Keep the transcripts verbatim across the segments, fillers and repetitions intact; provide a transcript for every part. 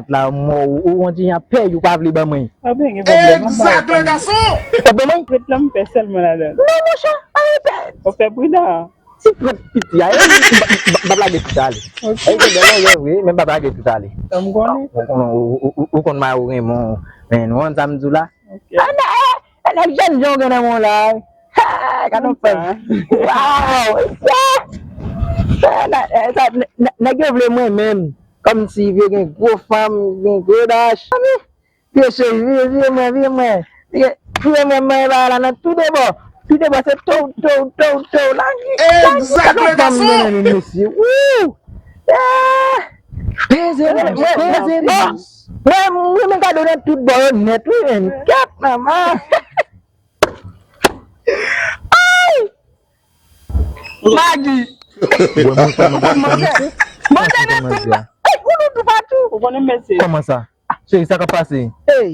kat la, mò, ou, ou, on ti jan pèy, ou pa vle ban mwen. Pa gen pwoblèm, m ap ba ou. Egzak, le gason! Ou ban mwen? Ret la, m pè sèlman ladan. Non, monchè, pa gen pè. Ou fè pridan. Ti prèt piti a, e, m p ap lage tout ale. Ok. E, se bèl, e, vre, men m p ap lage tout ale. Sa m konnen. Ou konn, ou, ou, ou, ou konn mari w renmen w, men nou konn sa m di w la. Ok. A, nè, e, e, nèg jèn jan w gen nan men w la. Ha, gade yon fanm. Waw! Sa, sa, nè, e, sa, nè, nè, nèg yo vle mwen menm. Kòmsi vye gen gwo fanm, gen gwo dach. Vye cheri, vye, vye mwen, vye mwen. Vye, vye mwen, mwen, ba la nan tou de bò. Tou de bò, se tou, tou, tou, tou. La, la, gade yon fanm nan men mesye. Wou! Ah! Peze mwen, peze mwen. Mwen, mwen, mwen gade nan tout bò yo nèt, wi, men. Kèt, manman. Ay! Magi! Ou konn manzè? Manzè nan tout ba-, ay, ou nou toupatou. Ou konnen mesye. Kòman sa? Cheri, sa k ap pase? Ey.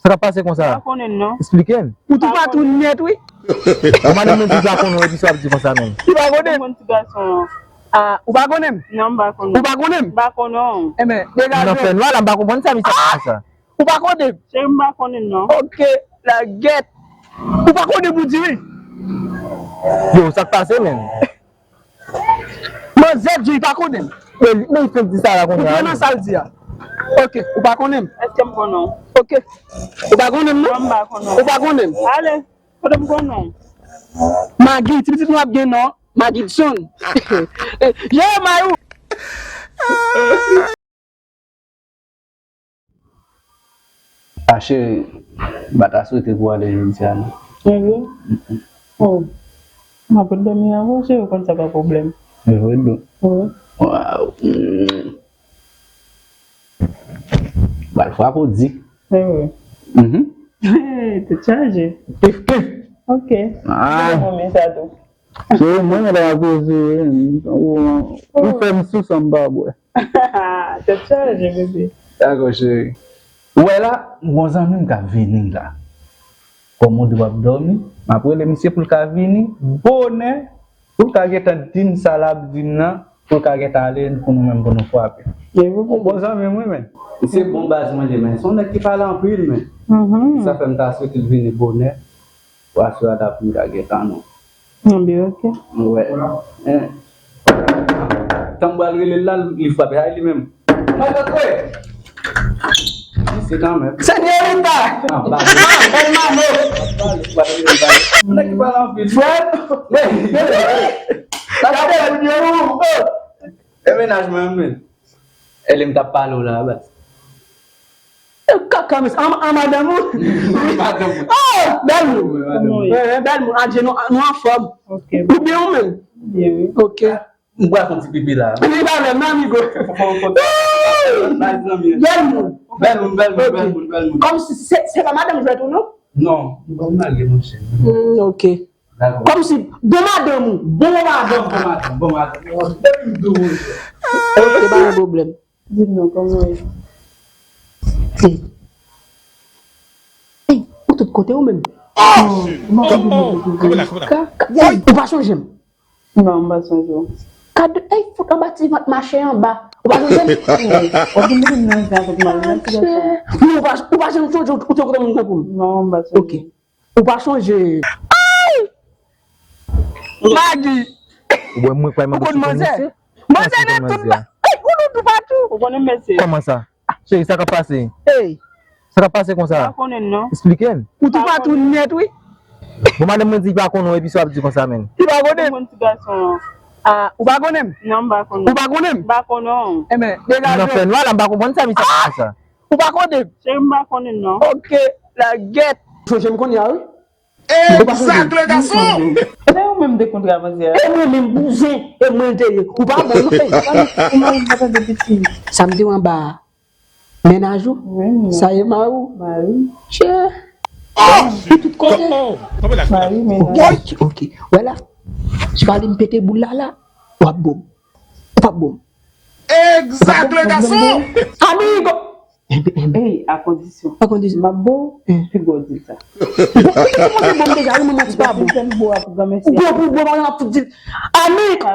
Sa k ap pase konsa? M pa konnen non. Esplike m. Ou toupatou nèt, wi. Ou pa nan moun ki pa konnen w epi sa w ap di konsa menm. Ou pa konnen m. Mwen ti gason an. Ah, ou pa konnen m? Non, m pa konnen. Ou pa konnen m? M pa konnen w. Enben, degaje w. Nan fè nwa la, m pa konprann sa, misye ap di konsa. Ou pa konnen m? Cheri, m pa konnen non. Ok, la gèt. Ou pa konnen m, ou di wi. Yo, sa k pase menm? Manzè di li pa konnen m. Men, men li fenk di sa la konnen. Ou pran nan sa l di a. Ok, ou pa konnen m. Èske m konnen w? Ok. Ou pa konnen m non? Non, m pa konnen w. Ou pa konnen m. Ale, kote m konnen w? Magi, ti pitit nou ap gen non. Magi Dson. Jere may ou. A cheri, m pa ta swete pou w ale jodi a non. Evre? Oh. M ap ret dòmi avè w, cheri, ou konn sa pa pwoblèm. Evre dou. Wi. Waw. Mm. Bal frape w di. Evre. Mhm. Tèt chaje. Ok. Ah. Mwen renmen sa tou. Se mwen la koze, ou, ou fè m sou san m pa bwè. Tèt chaje, bebe. Dakò, cheri. Ou wè la, m gon zanmi m k ap vini la. Kòm ou di w ap dòmi, m ap rele misye pou l ka vini bonè, pou l ka gentan di m sa l ap di m nan, pou l ka gentan ale pou nou menm pou nou frape. Ou bon zanmi m wi, men. Misye bon baz mwen li, men se yon nèg ki pale anpil, men. Mhm. Sa fè m ta swete l vini bonè. Pou aswè a ta fin ka gentan non. Anben, ok. Wè. Hein. Tan m pral rele l la, li frape. Ay, li menm. Mwen pa kwè. Se kanmenm. Senyorita! Ah, ba. Ah, hermano! Nèg ki pale anpil. Frè! Gade moun yo! E mennaj mwen, men. E li m t ap pale w la, baz. E kaka, mesye. An, an madanm ou? Madanm ou. Oh, bèl moun. Wi, madanm ou. Eh, bèl moun. Adje, nou, nou anfòm. Ok. Ou byen ou menm? Byen, wi. Ok. M pral fè yon ti pipi la. Pipi pa menm, non, amigo. Bèl moun. Bèl moun, bèl moun, bèl moun, bèl moun. Kòmsi se, se pa madanm jwèt ou, non? Non, m gon mari, monchè. Hmm, ok. Dakò. Kòmsi bon madanm ou. Bon madanm, bon madanm, bon madanm. Depi m di w, monchè. Ok, pa gen pwoblèm. Di m non, kòman w ye? Ey. Ey, ou tout kote ou menm? Oh! Ka, ka, ou pa chonje m? Non, m pa sonje w. Gad, ey, fout anba ti vant mache anba. Ou pa sonje m? Ou vin mete m nan zafè mal, mèsi gason. Non, ou pa, ou pa janm sonje ou, ou te kontan moun tankou m. Non, m pa sonje. Ok. Ou pa sonje. Ay! Magi! Ou wè mwen kwè mwen konn manzè. Manzè nan tout ba-, ey, ou nou toupatou. Ou konnen mesye. Kòman sa? Cheri, sa k ap pase? Ey. Sa k ap pase konsa? Pa konnen non. Esplike m. Ou toupatou nèt, wi. Bon, madanm mwen di li pa konnen w, epi sa w ap di konsa, menm. Li pa konnen. Mwen ti gason an. Ah, ou pa konnen m? Non, m pa konnen. Ou pa konnen m? M pa konnen w. Enben, degaje w. Nan fè nwa la, m pa konprann sa, misye ap di konsa. Ou pa konnen m? Cheri, m pa konnen non. Ok, la gèt. Sonje m kounye a, wi. Egzak, le gason. E ou menm de kontra avanse a. E mwen menm bouzen, e mwen te ye. Ou pa bon non. Ou mari m pa tande piti. Sa m te anba a. Mennaj ou? Wi, mennaj. Sa ye mari w? Mari. Chè. Li tout kote. Mari, mennaj. Ok, ok. Wè la. Si pa li m pete boul la la, w ap bon. Ou p ap bon. Egzak, le gason. Amigo. Enben, enben. Ey, a kondisyon. A kondisyon. M ap bon, pi gwo di sa. Bon, ki te montre bon deja, wi, manman ti pa bon. Ou bon pou bon, mwen ap fout di. Amigo.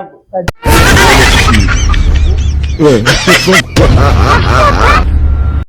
Wè.